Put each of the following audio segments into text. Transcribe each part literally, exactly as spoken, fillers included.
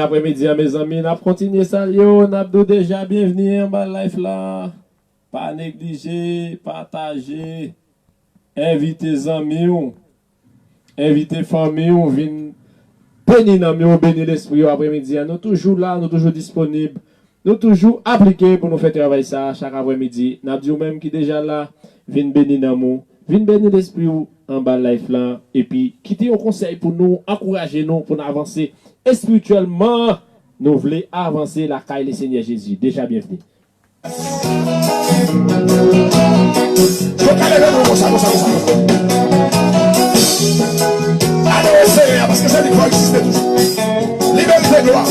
Aprèmidi a, mezanmi, n ap kontinye salye w, n ap di w deja byenvni anba live la. Pa neglije, pataje, envite zanmi w, envite fanmi w, vin beni nanm yo, beni lespri yo aprèmidi a. Nou toujou la, nou toujou disponib, nou toujou aplike pou nou fè travay sa a chak aprèmidi. N ap di w menm ki deja la, vin beni nanm ou, vin beni lespri w anba live la, epi kite yon konsèy pou nou, ankouraje nou pou n avanse espirityèlman. Nou vle avanse lakay Lesenyè Jezi. Deja byenvni. Yo ka leve men konsa, konsa, konsa, konsa. Adore Senyè a, paske se li ki egziste toujou. Li merite glwa.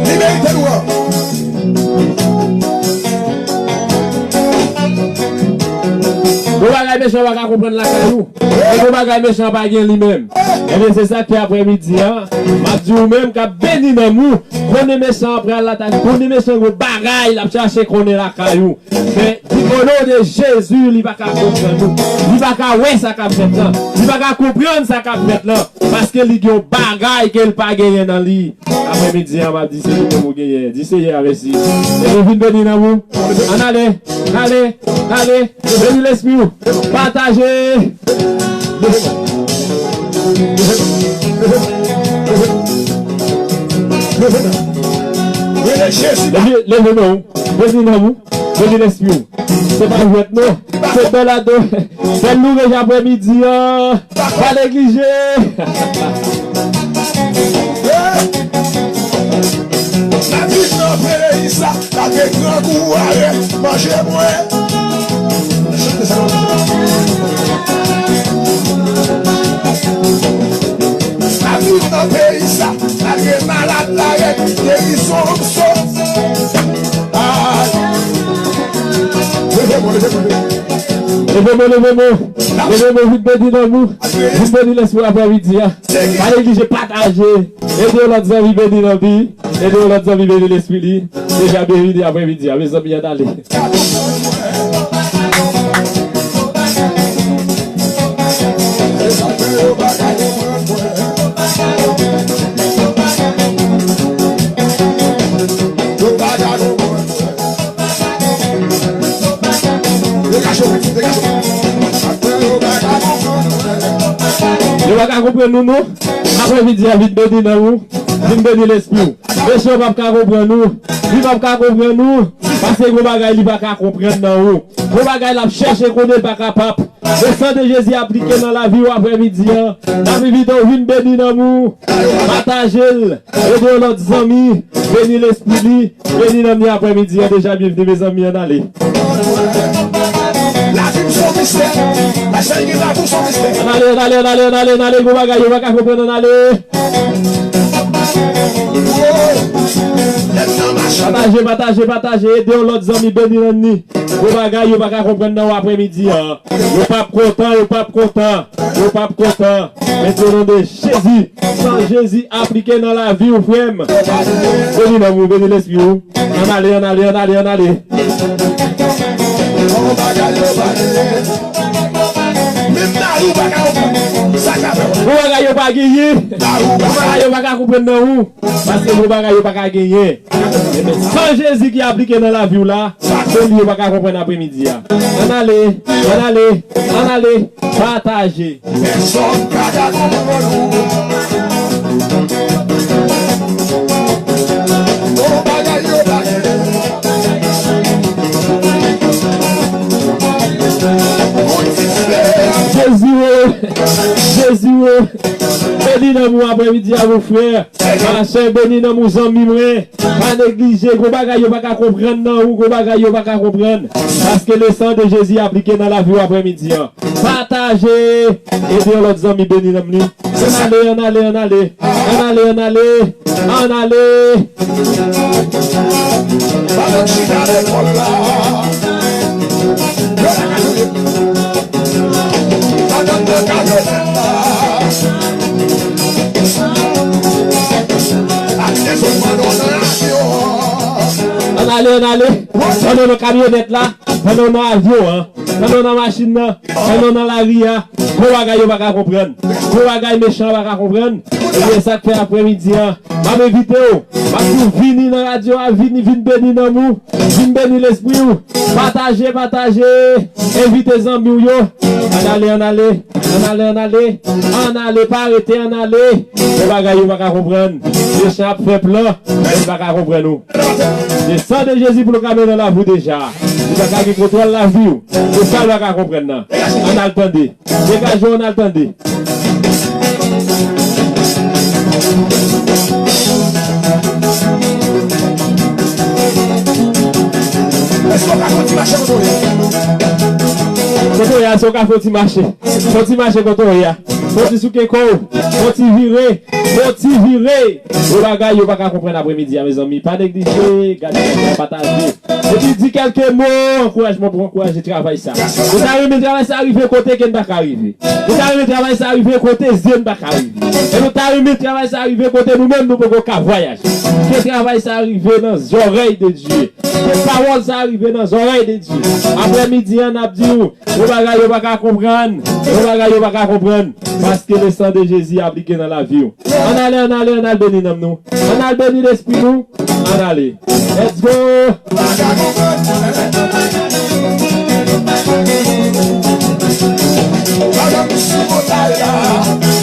Li merite lwanj. Bon bagay mechan pa ka konprann lakay ou. E bon bagay mechan pa gen li menm. Ebyen, se sa k fè aprèmidi a, m ap di ou menm k ap beni nanm ou, konnen mechan an pral atake, konnen mechan gon bagay l ap chache konnen lakay ou. Men, di o non de Jezi, li pa ka konprann ou. Li pa ka wè sa k ap fèt lan. Li pa ka konprann sa k ap fèt lan. Paske li gen yon bagay ke l pa genyen nan li. Aprèmidi a, m ap di se li menm ou genyen. Di Seyè a mèsi. Epi vin beni nanm ou. Ann ale, ale, ale. Beni lespri w. Pataje. Leve, leve men w. Beni nanm ou. Beni lespri w. Se pa jwèt non. Se do la do. Bèl louvèj aprèmidi an. Pa neglije. N ap viv nan peyi sa, lage grangou arèt manje mwen. Chante sa. N ap viv nan peyi sa, lage malad arèt, gerizon m sot. Ay. Leve men w, leve men w, leve men w. Leve men w, leve men w. Leve men w, vin beni nanm ou. Vin beni lespri w aprèmidi a. Pa neglije pataje. Ede yon lòt zanmi beni nanm li. Ede yon lòt zanmi beni lespri li. Deja byenvini aprèmidi a. Mezanmi, ann ale. Degaje w, degaje w. Yo pa ka konprann nou, non. Aprèmidi a, vin beni nanm ou, vin beni lespri w. Mesye yo p ap ka konprann ou, li p ap ka konprann ou, paske gon bagay li pa ka konprann nan ou. Gon bagay l ap chèche konnen l pa kapab. Le san de Jezi aplike nan lavi w aprèmidi an. N ap envite w vin beni nanm ou. Pataje l. Ede yon lòt zanmi. Beni lespri li. Beni nanm li aprèmidi an. Deja byenvni, mezanmi, ann ale. Lavi m se yon mistè. Pastè, gen lavi w se yon mistè. Ann ale, ann ale, ann ale, ann ale, ann ale. Gon bagay yo pa ka konprann, ann ale. Pataje, pataje, pataje. Ede yon lòt zanmi, beni nanm li. Gwo bagay yo pa ka konprann nan aprèmidi an. Yo p ap kontan, yo p ap kontan, yo p ap kontan. Mèt o non de Jezi, san Jezi aplike nan lavi w, frè m. Beni nanm ou, beni lespri w. Ann ale, ann ale, ann ale, ann ale. Menm mari w pa ka konprann sa k ap fè w. Gwo bagay yo pa genyen. Gwo bagay yo pa ka konprann nan ou. Paske gwo bagay yo pa ka genyen. San Jezi ki aplike nan lavi w la, se li yo pa ka konprann aprèmidi a. Ann ale, ann ale, ann ale, pataje. Pèsòn pa ka konprann ou. Bon bagay yo pa genyen. Jezi o, Jezi o. Beni nanm ou aprèmidi a, mon frè. Pastè, beni nanm ou, zanmi mwen. Pa neglije, gon bagay yo pa ka konprann nan ou, gon bagay yo pa ka konprann. Paske le san de Jezi aplike nan lavi w aprèmidi an. Pataje, ede yon lòt zanmi beni nanm li. Ann ale, ann ale, ann ale. Ann ale, ann ale. Ann ale. Pandan n chita lekòl la, yo pa ka jwe. Ann ale, ann ale. Pandan w nan kamyonèt la, pandan w nan avyon an, pandan w nan machin nan, pandan w nan lari a, Gwo bagay yo pa ka konprann. Gwo bagay mechan pa ka konprann. Ebyen, sa k fè aprèmidi an, m ap envite w. M ap di w vini nan radyo a, vini, vin beni nanm ou, vin beni lespri w. Pataje, pataje. Envite zanmi w yo. Ann ale, ann ale. Ann ale, ann ale. Ann ale, pa rete, ann ale. Gwo bagay yo pa ka konprann. Mechan ap fè plan, men li pa ka konprann ou. Se san de Jezi pou l kamen nan lavi w deja. Li pa ka gen kontwòl lavi w. Se sa l pa ka konprann nan. Ann al tande. Degaje w, ann al tande. Èske w ka fè yon ti mache kote w ye a? Kote w ye a, èske w ka fè yon ti mache? Fè yon ti mache kote w ye a. Fè yon ti souke kò w. Fè yon ti vire. Fè yon ti vire. Gwo bagay yo pa ka konprann aprèmidi a, mezanmi. Pa neglije, gade, pataje. Epi di kèlke mo ankourajman pou ankouraje travay sa. Nou ta renmen travay sa rive kote ke n pa ka rive. Nou ta renmen travay sa rive kote zye n pa ka rive. E nou ta renmen travay sa rive kote nou menm nou poko ka vwayaje. Ke travay sa rive nan zòrèy de Dye. Ke pawòl sa rive nan zòrèy de Dye. Aprèmidi an, n ap di w, yon bagay yo pa ka konprann. Yon bagay yo pa ka konprann. Paske le san de Jezi aplike nan lavi w. Ann ale, ann ale, ann al beni nanm nou. Ann al beni lespri nou. Ann ale. Let's go! Madanm sou montay la,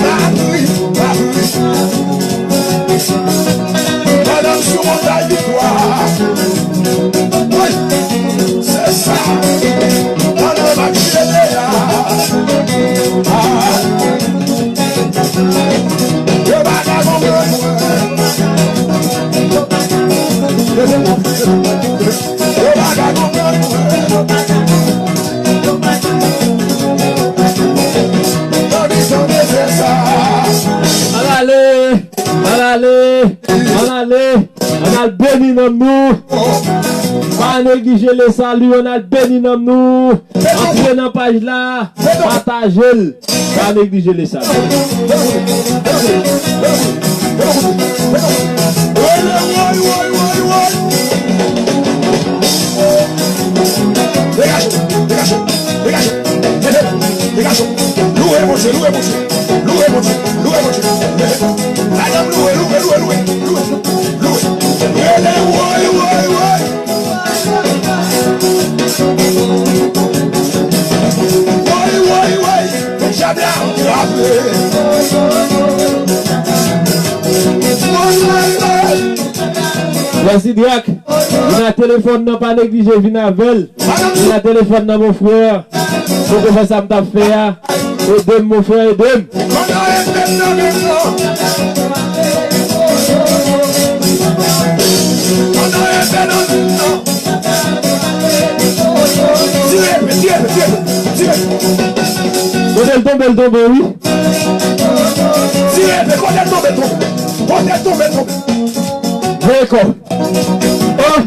la pli, la pli. Madanm sou montay viktwa. Wi, se sa. Madanm ak jene a. Ah. Yo pa ka konprann mwen. Yo pa ka konprann mwen. Kondisyon dezè sa. Ann ale, ann ale, ann ale, ann al beni nanm nou. Pa neglije le sali, ann al beni nanm nou. Antre nan paj la, pataje l. Pa neglije le sali. Degaje, degaje, degaje, degaje. Louwe Bondye, louwe Bondye, louwe Bondye, louwe Bondye. Madanm louwe, louwe, louwe, louwe, louwe, louwe. Rele woy, woy, woy. Woy, woy, woy. Dyab la frape. Woy, woy, woy. Frè Sidrak, vin ak telefòn nan, pa neglije vin avè l. Vin ak telefòn nan, mon frè. Poko fè sa m t ap fè a. Ede m, mon frè, ede m. Pandan epe nan men nan. Pandan epe nan men nan. Tire epe, tire epe, tire epe, tire epe. Kote l tonbe, l tonbe, wi. Tire epe, kote l tonbe, tonbe. Kote l tonbe, tonbe. Voye kò. Oh!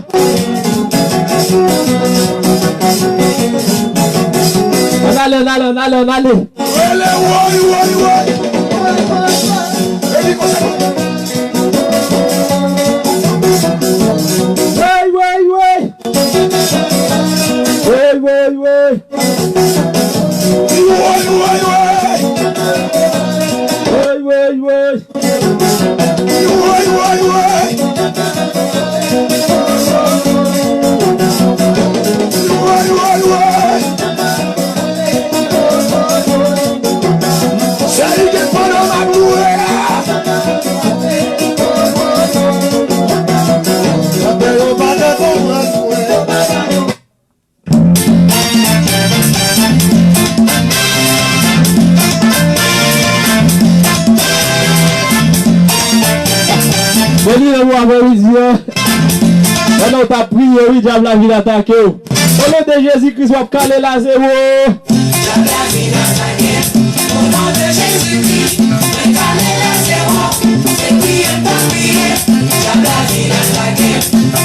Ann ale, ann ale, ann ale, ann ale. Rele woy, woy, woy. Epi konsa. Woy, woy, woy. Woy, woy, woy. Woy, woy, woy. Woy, woy, woy. Woy, woy, woy. Woy, woy, woy. Sa li gen pandan m ap louwe a. Sa fè yo pa ka konprann mwen. Beni nan mwa aprèmidi an. Pandan w t ap priye, wi, dyab la vin atake w. O non de Jezi Kris, w ap kale l a zewo. Dyab la vin atake m. O non de Jezi Kris, mwen kale l a zewo. Se priye m t ap priye. Dyab la vin atake m.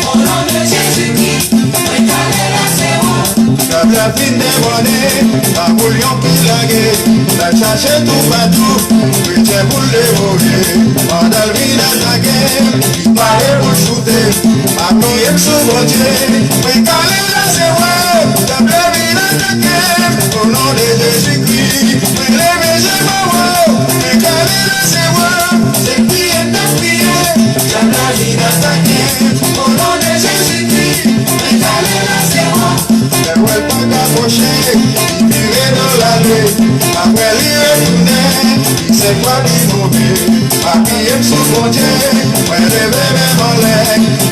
O non de Jezi Kris, mwen kale l a zewo. Dyab la fin debòde, pa pou lyon ki lage, l al chache toupatou, kretyen pou l devore. Pandan l vin atake m, li pare pou l choute m, apiye m sou Bondye. Mwen kale l a zewo, dyab la vin atake m, o non de Jezikri, mwen Se kwa ki move, pa piye m sou Bondye, mwen leve men m anlè.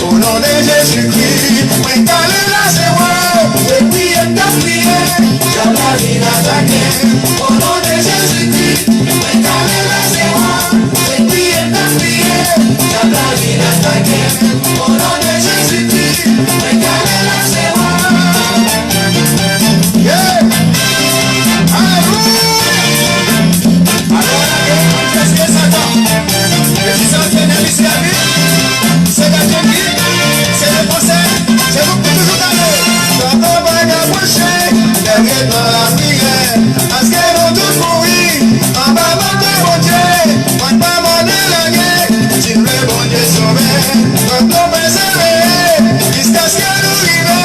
O non de Jezikri, mwen kale la se wè, e priye m t ap priye, dyab la vin atake m. O non de Jezikri, mwen kale la se wè, e priye m t ap priye, dyab la vin atake m. O non de Jezikri, mwen kale la se wè. Yeah! Alelouya! Alò, lage kont fèske Satan. E si sa l fè nèg isi a vin, se gadyen ki, se le konsèy, se nou ki toujou gade. Satan pa ka pwoche, dènye tan lapriyè. Paske nou tout mouri anba mante Bondye. Mwen pa mande lage, si n vle Bondye sove, fòk nou pèsevere, jiskaske nou rive.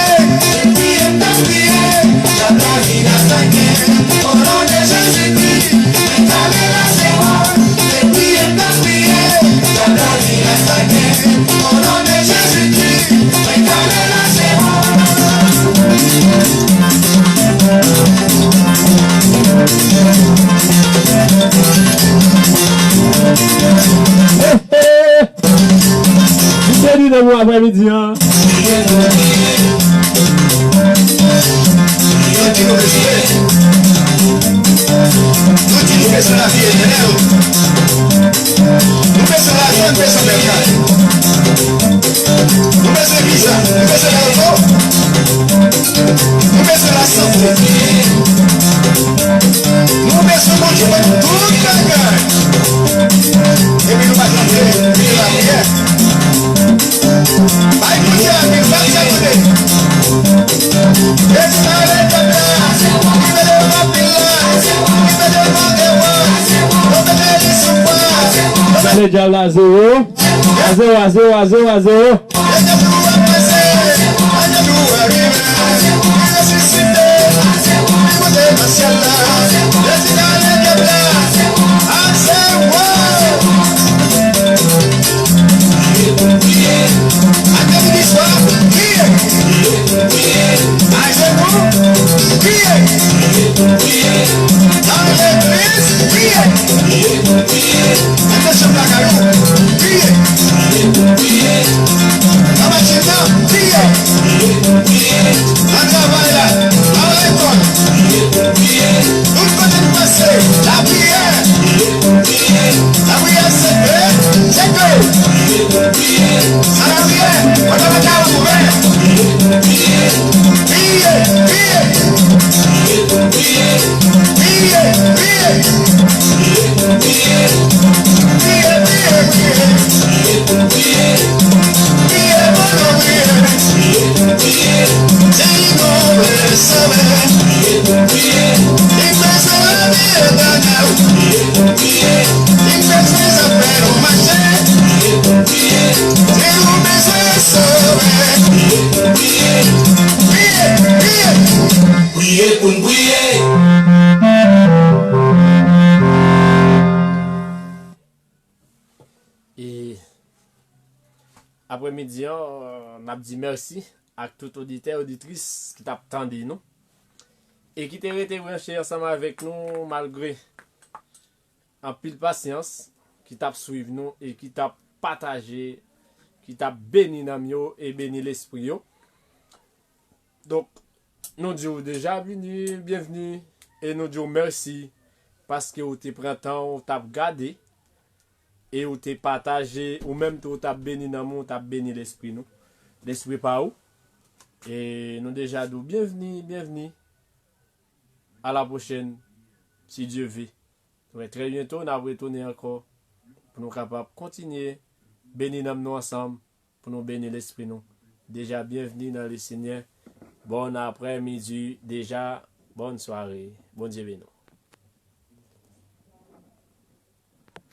Se priye m t ap priye, dyab la vin atake m. O non de Jezikri, mwen kale la se wè. Se priye m t ap priye, dyab la vin atake m. O non de Jezikri, mwen kale la se wè. Hey, hey! Li beni nan mwen aprèmidi an. Yo di nou bezwen. Nou di nou bezwen lavi etènèl. Nou bezwen lajan, nou bezwen bèl kay. Nou bezwen viza, nou bezwen layopo. Nou bezwen lasante. Nou bezwen Bondye ban nou tout bagay. Epi nou pa tande, nou lapriyè. Bay Bondye lavi, bay sa kote. Restore pèp la, rive devan pil la, rive devan ewa, nou mete li sou kwa. Gade dyab la, zewo. A zewo, a zewo, a zewo, a zewo. Ajenou, priye. Nan legliz, priye. Nan chanm lakay ou, priye. Nan machin nan, priye. Nan travay la, nan lekòl. Tout kote nou pase, lapriyè. Lapriyè se kle, se kle. San lapriyè, pòt la pa ka ouvè. Priye, priye. Priye, priye. Priye, priye, priye. Priye pou nou priye. Priye pou nou priye. Seyè, nou vle sove. Priye pou nou priye. Li bezwen lavi etènèl. Priye pou nou priye. Li bezwen zafè nou mache. Priye pou nou priye. Si nou bezwen sove. Priye pou nou priye. Priye, priye. Priye pou n priye. E aprèmidi an, n ap di mèsi ak tout oditè, oditris ki t ap tande nou e ki te rete branche ansanm avèk nou malgre anpil pasyans, ki t ap swiv nou e ki t ap pataje, ki t ap beni nanm yo e beni lespri yo. Donk, nou di w deja bini, byenvni, e nou di w mèsi paske ou te pran tan w t ap gade e ou te pataje, ou menm tou ou t ap beni nanm ou, ou t ap beni lespri nou, lespri pa ou. E nou deja di w byenvni, byenvni. A la pwochèn, si Dye ve. Trè, trè byento, n ap retounen ankò pou nou kapab kontinye beni nanm nou ansanm, pou nou beni lespri nou. Deja, byenvni nan Lesenyè. Bon aprèmidi, deja, bòn sware. Bondye beni w.